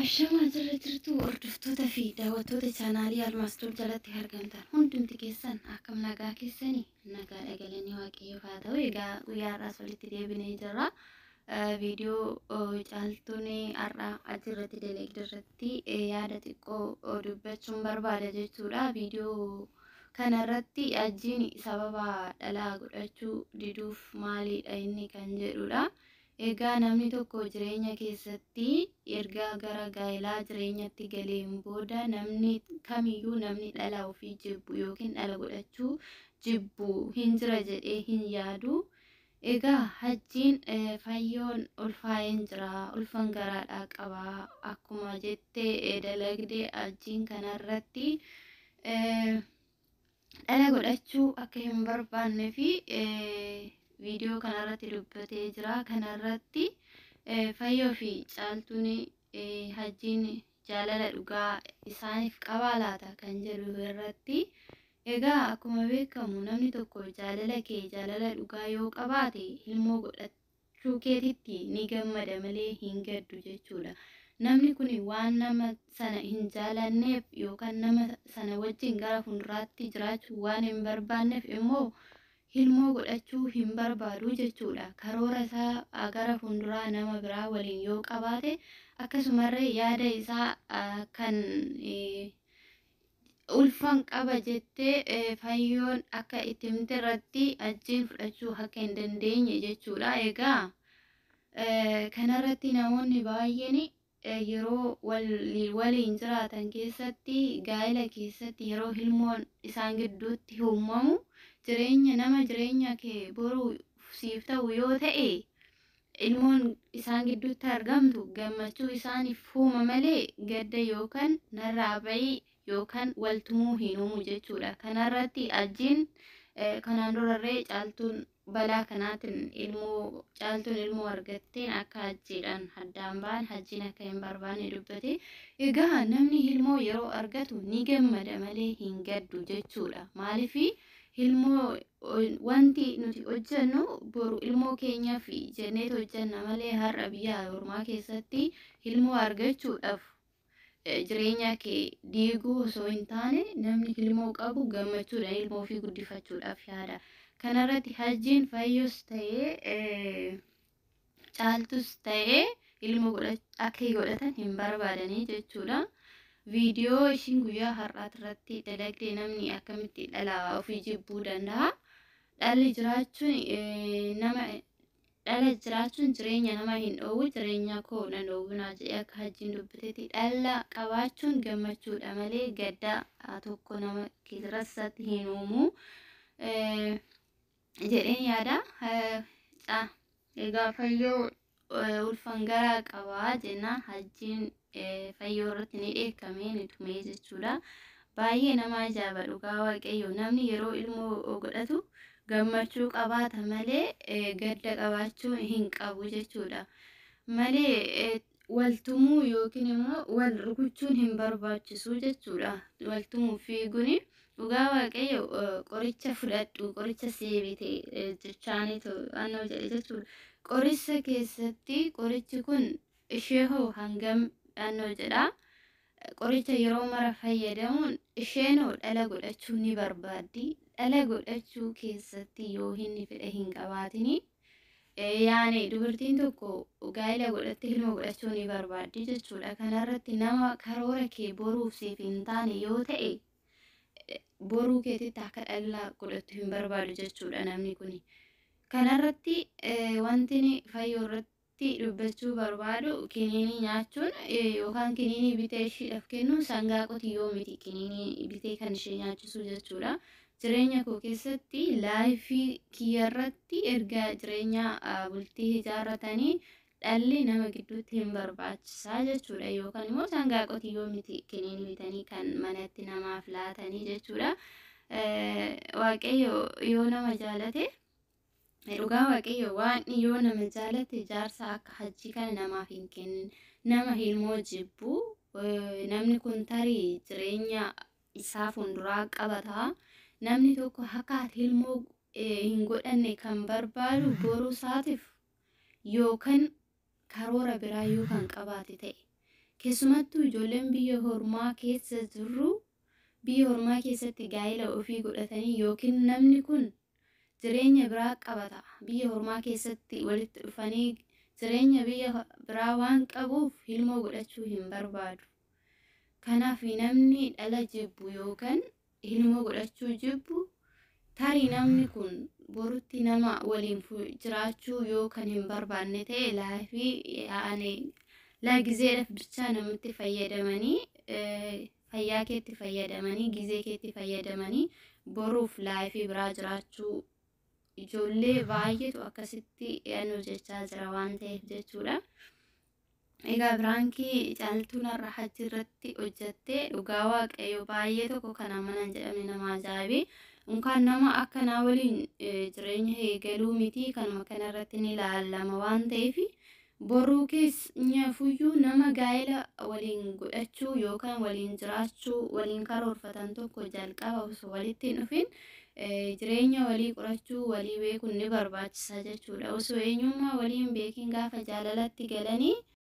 Ashamaa jirra jirtu hordoftoota fi daawwattoota chaanaalii Almaas Tuub jalatti argamtan hundumti keessan akkam nagaa keessanii? Nagaa dhagalanii Waaqayyoof haa ta'u. Egaa guyyaa har'aas walitti deebinee jirra. Viidiyoo Caaltuun har'a achirratti dalagde irratti yaada xiqqoo dubbachuun barbaada jechuudha. Viidiyoo kanarratti Hajjiin sababa dhalaa godhachuu diduuf maalidha inni kan jedhudha. Egaa namni tokko jireenya keessatti erga gara gaa'elaa jireenyatti galeen booda namni kamiyyuu namni dhala ofii jibbu yookiin dhala godhachuu jibbu hin jira jedhee hin yaadu. Egaa Hajjiin Fayyoon ulfaa'een jira, ulfan garaadhaa qaba akkuma jettee dalagde Hajjiin kanarratti dhala godhachuu akka hin barbaanne fi viidiyoo kanarratti dubbatee jira. Kanarratti Fayyoo fi Caaltuun Hajjiin jaalala dhugaa isaaniif qabaa laata kan jedhu irratti. Egaa akkuma beekamu namni tokko jaalala kee jaalala dhugaa yoo qabaate ilmoo godhachuu keetitti ni gammada malee hin gaddu jechuudha. Namni kun waan nama sana hin jaalanneef yookaan nama sana wajjin gara fuulduraatti jiraachuu waan hin barbaanneef immoo ilmoo godhachuu hin barbaadu jechuudha. Karoora isaa gara fuulduraa nama biraa waliin yoo qabaate akkasumarree yaada isaa kan ulfan qaba jettee Fayyoon akka itti himte irratti Hajjiin fudhachuu akka hin dandeenye jechuudha. Egaa kanarratti namoonni baay'een yeroo waliin jiraatan keessatti gaa'ela keessatti yeroo ilmoon isaan gidduutti uumamu jireenya nama jireenya kee boruu siif ta'u yoo ta'e ilmoon isaan gidduutti argamtu gammachuu isaaniif uuma malee gadda yookaan narraa ba'ii yookaan waltumuu hin uumu jechuudha. Kanarratti Hajjiin kanaan durarree Caaltuun balaa kanaatiin ilmoo Caaltuun ilmoo argatteen akka Hajjiidhaan addaan ba'an Hajjiin akka hin barbaanne dubbate. Egaa namni ilmoo yeroo argatu ni gammada malee hin gaddu jechuudha. Maaliif ilmoo wanti nuti hojjennu boru ilmoo keenyaaf jenneet hojjenna malee har'a biyya ormaa keessatti ilmoo argachuudhaaf jireenya kee diiguu osoo hin taane namni ilmoo qabu gammachuudhaan ilmoo ofii guddifachuudhaaf yaada. Kanarratti Hajjiin Fayyos ta'ee Caaltus ta'ee ilmoo akka godhatan hin barbaadanii jechuudha. Viidiyoo ishiin guyyaa har'aati irratti dalagde namni akkamitti dhala ofii jibbuu danda'a? Dhalli jiraachuun nama dhala jiraachuun jireenya nama hin dhoowwu, jireenya koo nan dhoowwinaa jedhee akka Hajjiin dubbatetti dhala qabaachuun gammachuudha malee gadda tokko nama keessatti hin uumu jedheen yaada. Egaa Fayyoo ulfan garaa qabaa jennaan Hajjiin Fayyoo irratti ni dheekkamee ni tumee jechuudha. Baay'ee nama ajaa'iba dhugaa Waaqayyo, namni yeroo ilmoo godhatu gammachuu qabaata malee gadda qabaachuu hin qabu jechuudha. Malee waltumuu yookiin immoo wal rukuchuun hin barbaachisu jechuudha. Waltumuu fiiguun dhugaa Waaqayyo qoricha fudhadhu, qoricha seebite jechaanitu annoo jedhe jechuudha. Qoricha keessatti qorichi kun ishee hoo hangam annoo jedha. Qoricha yeroo mara fayyadamuun isheenoo dhala godhachuu ni barbaaddi. Dhala godhachuu keessatti yoo inni fedha hin qabaatini yaani dubartiin tokko gaa'ela godhatte ilma godhachuu ni barbaaddi jechuudha. Kanarratti nama karoora kee boruuf siif hin taane yoo ta'e boruu keetitti akka dhala godhattu hin barbaadu jechuudha namni kuni. Kanarratti wanti Fayyoo irratti dubbachuu barbaadu kiniinii nyaachuun yookaan kiniinii bitee ishiidhaaf kennuun sangaa qotiyyoo miti, kiniinii bitee kan ishee nyaachisu jechuudha. Jireenya koo keessatti life kiyyarratti erga jireenya bultii ijaarratanii dhalli nama gidduutti hin barbaachisaa jechuudha. Yookaan immoo sangaa qotiyyoo miti kiniinii bitanii kan manatti namaaf laatanii jechuudha. Waaqayyo yoo nama jaalate, dhugaa Waaqayyo waan yoo nama jaalate jaarsa akka Hajjii kana namaaf hin kennin. Nama ilmoo jibbu namni kun tarii jireenya isaa fuulduraa qabata. Namni tokko akka ati ilmoo hin godhanne kan barbaadu boruu isaatiif yookaan karoora biraa yoo kan qabaate ta'e. Keessumattuu ijoolleen biyya hormaa keessa jirru, biyya hormaa keessatti gaa'ela ofii godhatanii yookiin namni kun jireenya biraa qabata. Biyya hormaa keessatti walitti dhufanii jireenya biyya biraa waan qabuuf ilmoo godhachuu hin barbaadu. Kanaaf namni dhala jibbu yookaan ilmoo godhachuu jibbu, tarii namni kun borutti nama waliin jiraachuu yoo kan hin barbaanne ta'e, laafii yaa'anii laagizeedhaaf bichaa namatti fayyadamanii, fayyaa keetti fayyadamanii, gizee keetti fayyadamanii boruuf laafii biraa jiraachuu ijoollee baay'eetu akkasitti yaadnu jechaa jira waan ta'eef jechuudha. Egaa biraankii Caaltuun har'a Hajji irratti hojjatte dhugaa Waaqayyo baay'ee tokko kan amanan jedhamne nama ajaa'ibe. Unkaan nama akkanaa waliin jireenya eegaluu miti, kanuma kanarratti ni ilaalama waan ta'eef, boruu keenyafuyyuu nama gaa'ela waliin godhachuu yookaan waliin jiraachuu waliin karoorfatan tokko jalqaba osoo walitti hin dhufin jireenya walii qorachuu, walii beekuun ni barbaachisa jechuudha. Osoo eenyummaa walii hin beekin gaafa jaalalatti galanii